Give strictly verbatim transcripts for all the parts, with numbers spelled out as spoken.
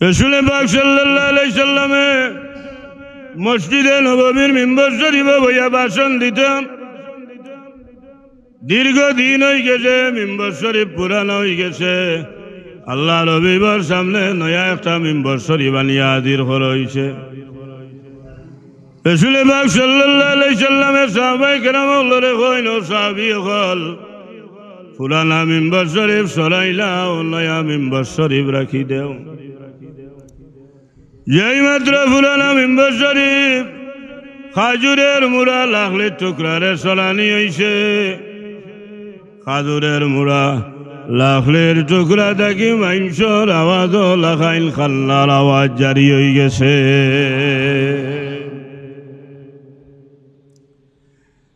রসুলে পাক সাল্লাল্লাহু আলাইহি সাল্লামে মসজিদে নববীর মিম্বর শরীফো বইয়া ভাষণ দিতা। দীর্ঘ দিন অইগেছে, মিম্বর শরীফ পুরানা অইগেছে। আল্লার হাবিবর সামনে নয়া একটা মিম্বর শরীফ আনিয়া হাজির করা অইছে। রসুলে পাক সাল্লাল্লাহু আলাইহি সাল্লামে সাহাবায়ে কেরাম অকলরে কইন, "ও সাহাবী অকল, পুরানা মিম্বর শরীফ সরাইলাও, নয়া মিম্বর শরীফ রাখি দেও।" যেই মাত্র পুরানা মিম্বর শরীফ খাজুরের মুড়া লাকড়ির টুকরারে সরানি অইছে, খাজুরের মুড়া লাকড়ির টুকরা থাকি মাইনষর আওয়াজও লাখাইন কান্নার আওয়াজ জারি অইগেছে।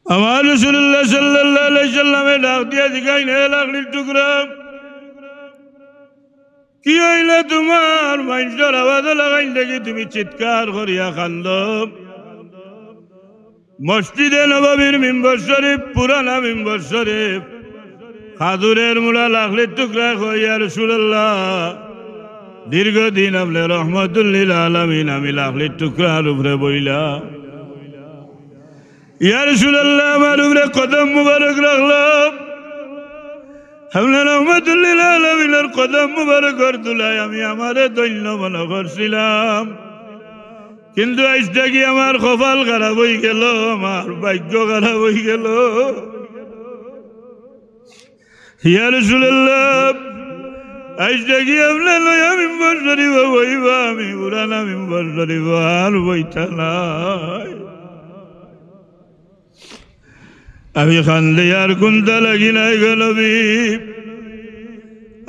আমার রাসূলুল্লাহ সাল্লাল্লাহু আলাইহি সাল্লামে ডাক দিয়া জিগাইন, "এ লাকড়ির টুকরা, কি অইলো তুমার? মাইনষর আওয়াজও লাখাইন দেখি তুমি চিৎকার করিয়া কান্দো।" মসজিদে নববীর মিম্বর শরীফ, পুরানা মিম্বর শরীফ, খাজুরের মুড়া লাকড়ির টুকরায় কয়, "ইয়া রাসূলুল্লাহ, দীর্ঘদিন আপনে রহমাতুল লিল আলামিন, আমি লাকড়ির টুকরার উপরে বইলা। ইয়া রাসূলুল্লাহ, আমার উপরে কদম মুবারক রাখলাম। আপনে রহমাতুল লিল আলামিনর কদম মুবারকর ধুলায় আমি আমারে ধন্য মনে করছিলাম।" কিন্তু আইজ থাকি আমার কপাল খারাপ অইগেলো, আমার ভাগ্য খারাপ অইগেলো। ইয়া রাসূলুল্লাহ, আইজ থাকি আপনে নয়া মিম্বর শরীফো বইবা, আমি পুরানা মিম্বর শরীফো আর বইতা নায়। আমি কান্দি আর কুন্তা লাগি নায় গো নবী।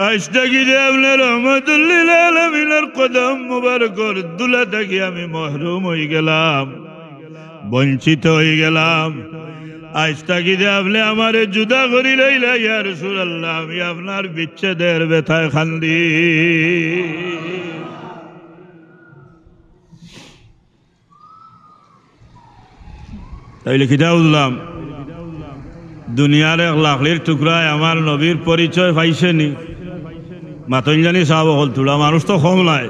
আইজ থাকি যে আপনে রহমাতুল লিল আলামিনর কদম মুবারকর ধুলা থাকি আমি মহরুম অইগেলাম, বঞ্চিত অইগেলাম। আইজ থাকি যে আপনে আমারে জুদা করিলাইলা, ইয়া রাসূলুল্লাহ, আমি আপনার বিচ্ছেদের ব্যথায় কান্দি। তাইলে কিতা বুঝলাম? দুনিয়ার এক লাকড়ির টুকরায় আমার নবীর পরিচয় পাইছে নি? মাতইন জানি সাব অকল, থুড়া মানুষ তো কম নায়।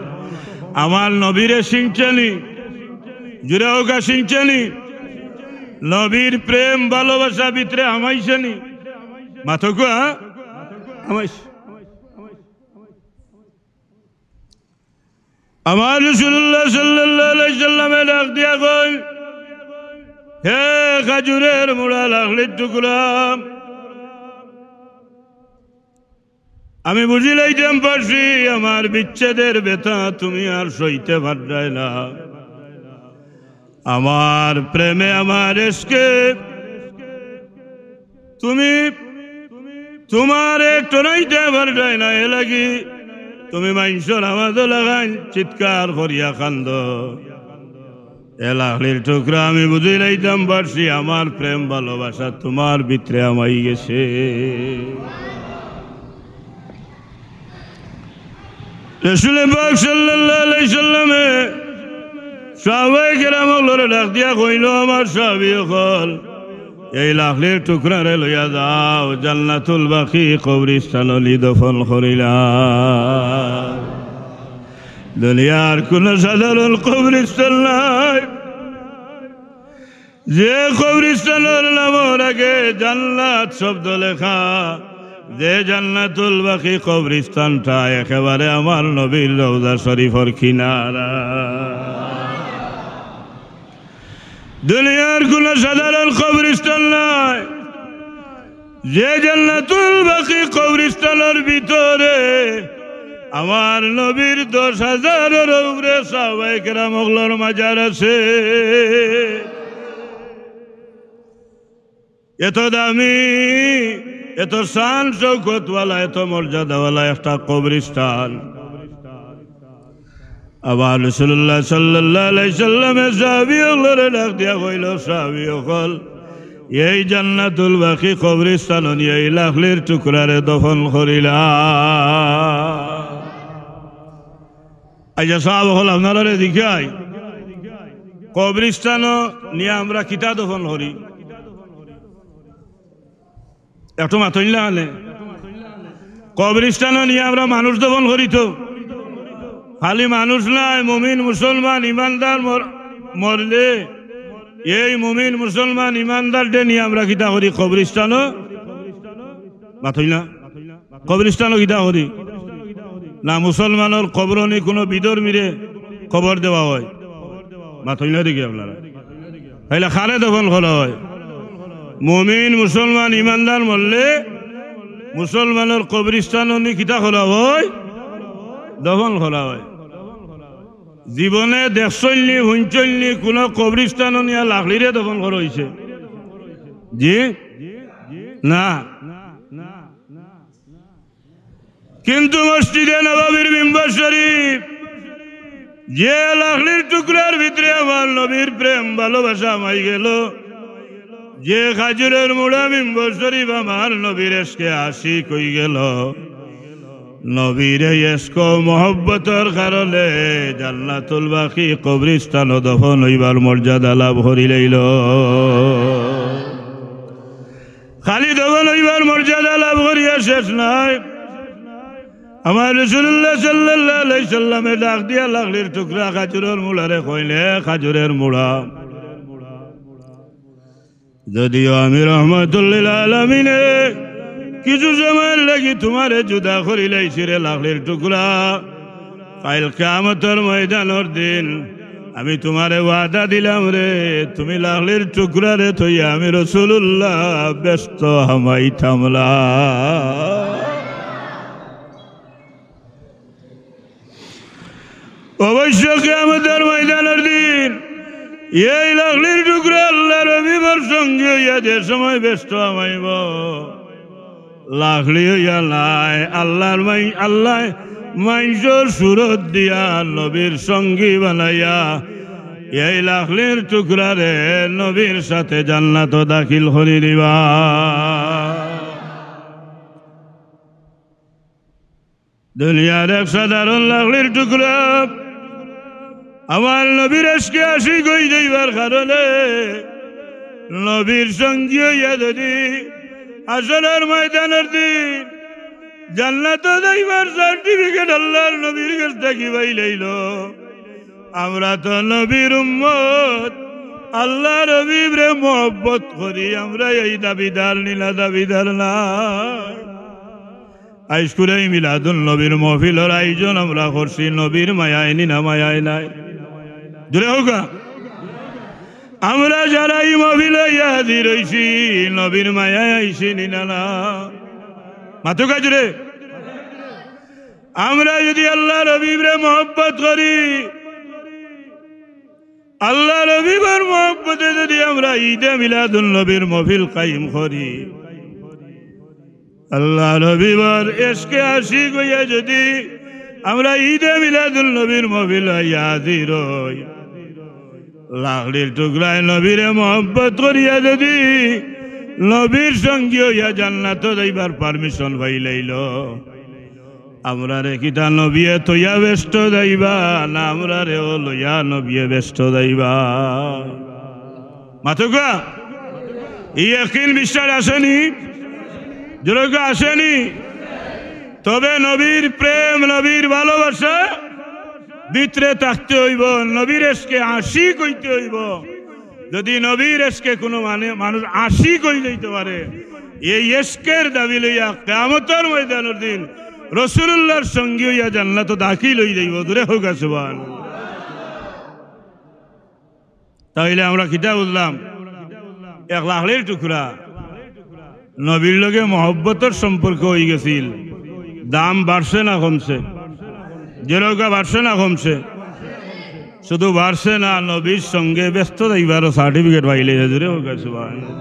আমার নবীরে চিনছে নি? জুরে কউক্কা, চিনছে নি? নবীর প্রেম ভালোবাসা ভিতরে হামাইছে নি? মাতউক্কা, হ্যাঁ? হামাইছে। আমার রাসূলুল্লাহ সাল্লাল্লাহু আলাইহি সাল্লামে ডাক দিয়া কইন, "হে খাজুরের মুড়া লাকড়ির টুকরা, আমি বুঝিলাইতাম পারছি আমার বিচ্ছেদের ব্যথা তুমি আর সইতে পাররায় না। আমার প্রেমে, আমার ইশকে তুমি, তুমারে টনাইতে পাররায় না, এরলাগি তুমি মাইনষর আওয়াজও লাখাইন চিৎকার করিয়া কান্দো। এ লাকড়ির টুকরা, আমি বুঝিলাইতাম পারছি আমার প্রেম ভালোবাসা তুমার ভিতরে হামাই গেছে।" রাসূলে পাক সাল্লাল্লাহু আলাইহি সাল্লামে সাহাবায়ে কেরাম অকলরে ডাক দিয়া কইন, "আমার সাহাবী অকল, এই লাকড়ির টুকরারে লইয়া যাও, জান্নাতুল বাকি কবরস্থানো নি দফন করিলাও।" দুনিয়ার কুনু সাধারণ কবরস্থান নায়। যে কবরস্থানর নামর আগে জান্নাত শব্দ লেখা, যে জান্নাতুল বাকি কবরস্থানটা একেবারে আমার নবীর রওজা শরীফর কিনারা। দুনিয়ার কুনু সাধারণ কবরস্থান নায়। যে জান্নাতুল বাকি কবরস্থানর ভিতরে আমার নবীর দশ হাজারর উপরে সাহাবায়ে কেরাম অকলর মাজার আছে। এত দামি, এত শান শৌকতওয়ালা, এত মর্যাদাওয়ালা একটা কবরস্থান। আবার রাসূলুল্লাহ সাল্লাল্লাহু আলাইহি সাল্লামে সাহাবী অকলরে ডাক দিয়া কইল, "সাহাবী অকল, এই জান্নাতুল বাকি কবরস্থানো নি এই লাকড়ির টুকরারে দফন করিলাও।" আইচ্ছা সাব অকল, আপনারারে জিকাই, কবরস্থানো নিয়া আমরা কিতা দফন করি? একটু মাতইন না কেনে? কবরস্থানো নিয়া আমরা মানুষ দফন করি তো। খালি মানুষ নায়, মুমিন মুসলমান ইমানদার মর-, মরলে এই মুমিন মুসলমান ইমানদাররে নিয়া আমরা কিতা করি? কবরস্থানো, মাতইন না? কবরস্থানো কিতা করি? না, মুসলমানর কবরো নি কুনু বিধর্মীরে কবর দেওয়া অয়? মাতইন না দেখি আপনারা। তাইলে কারে দফন করা অয়? মুমিন মুসলমান ইমানদার মরলে মুসলমানর কবরস্থানো নি কিতা করা অয়? দফন করা অয়। জীবনে দেখছইন নি, হুনছইন নি, কুনু কবরস্থানো নিয়া লাখলিরে দফন করা অইছে? জি? না। কিন্তু মসজিদে নববীর মিম্বর শরীফ, যে লাখলির টুকরার ভিতরে আমার নবীর প্রেম ভালোবাসা হামাই গেল, যে খাজুরর মুড়া মিম্বর শরীফ আমার নবীর এশকে আশিক অইগেল, নবীর এই এশক মহব্বতর কারণে জান্নাতুল বাকি কবরস্থানো দফন অইবার মর্যাদা লাভ করিলাইল। খালি দফন অইবার মর্যাদা লাভ করিয়া শেষ নায়। আমার রাসূলুল্লাহ সাল্লাল্লাহু আলাইহি সাল্লামে ডাক দিয়া লাখলির টুকরা খাজুরর মুড়ারে কইলে, "খাজুরর মুড়া, যদিও আমি রহমাতুল্লিল আলামিনে কিছু সময়র লাগি তুমারে জুদা করিলাইছি রে লাখলির টুকরা, কাইল কিয়ামতর ময়দানর দিন আমি তুমারে ওয়াদা দিলাম রে, তুমি লাখলির টুকরারে থইয়া আমি রাসূলুল্লাহ বেহেস্তো হামাইতাম না।" অবশ্য কিয়ামতর ময়দানর দিন এই লাখলির টুকরা আল্লার হাবিবর সঙ্গী অইয়া যে সময় বেহেস্তো হামাইব, লাখলি অইয়া নায়, আল্লার মাই-, আল্লায় মাইনষর সুরত দিয়া নবীর সঙ্গী বানাইয়া এই লাখলির টুকরারে নবীর সাথে জান্নাতো দাখিল করি দিবা। দুনিয়ার এক সাধারণ লাখলির টুকরা আমার নবীর এশকে আশিক অই যাইবার কারণে নবীর সঙ্গী অইয়া যদি হাশরর ময়দানর দিন জান্নাতো যাইবার সার্টিফিকেট আল্লার নবীর গেছ থাকি পাইলাইল, আমরা তো নবীর উম্মত, আল্লার হাবিবরে মহব্বত করি, আমরা এই দাবিদার নি না, দাবিদার না। আইজকুর এই মিলাদুন নবীর মহফিলর আয়োজন আমরা করছি, নবীর মায়ায় নি না মায়ায় নায়? জোরে কউক্কা। আমরা যারা এই মহফিলো আইয়া হাজির অইছি, নবীর মায়ায় আইছি নি না না? মাতউক্কা জোরে। আমরা যদি আল্লার হাবিবরে মহব্বত করি, আল্লার হাবিবর মহব্বতে যদি আমরা ঈদে মিলাদুন নবীর মহফিল কায়েম করি, আল্লার হাবিবর এশকে আশিক অইয়া যদি আমরা ঈদে মিলাদুন নবীর মহফিলো আইয়া হাজির অই, লাখলির টুকরায় নবীরে মহব্বত করিয়া যদি নবীর সঙ্গী অইয়া জান্নাতো যাইবার পারমিশন পাইলাইল, আমরারে কিতা নবীয়ে থইয়া বেহেস্তো যাইবা, না আমরারেও লইয়া নবীয়ে বেহেস্তো যাইবা? মাতউক্কা। ই ইয়াকিন বিশ্বাস আছে নি? জোরে কউক্কা, আছে নি? তবে নবীর প্রেম, নবীর ভালোবাসা ভিতরে থাকতে অইব, নবীর এশকে আশিক অইতে অইব। যদি নবীর এশকে কুনু মানে মানুষ আশিক অই যাইতে পারে, এই এশকের দাবি লইয়া কিয়ামতর ময়দানর দিন রাসূলুল্লাহর সঙ্গী অইয়া জান্নাতো দাখিল অই যাইব। জোরে কউক্কা সুবহানাল্লাহ। তাইলে আমরা কিতা বুঝলাম? এক লাখলির টুকরা নবীর লগে মহব্বতর সম্পর্ক অই গেছিল। দাম বাড়ছে না কমছে? জোরে কউক্কা, বাড়ছে না কমছে? শুধু বাড়ছে না, নবীর সঙ্গে বেহেস্তো যাইবারও সার্টিফিকেট পাইলে, জোরে কউক্কা সুবহানাল্লাহ।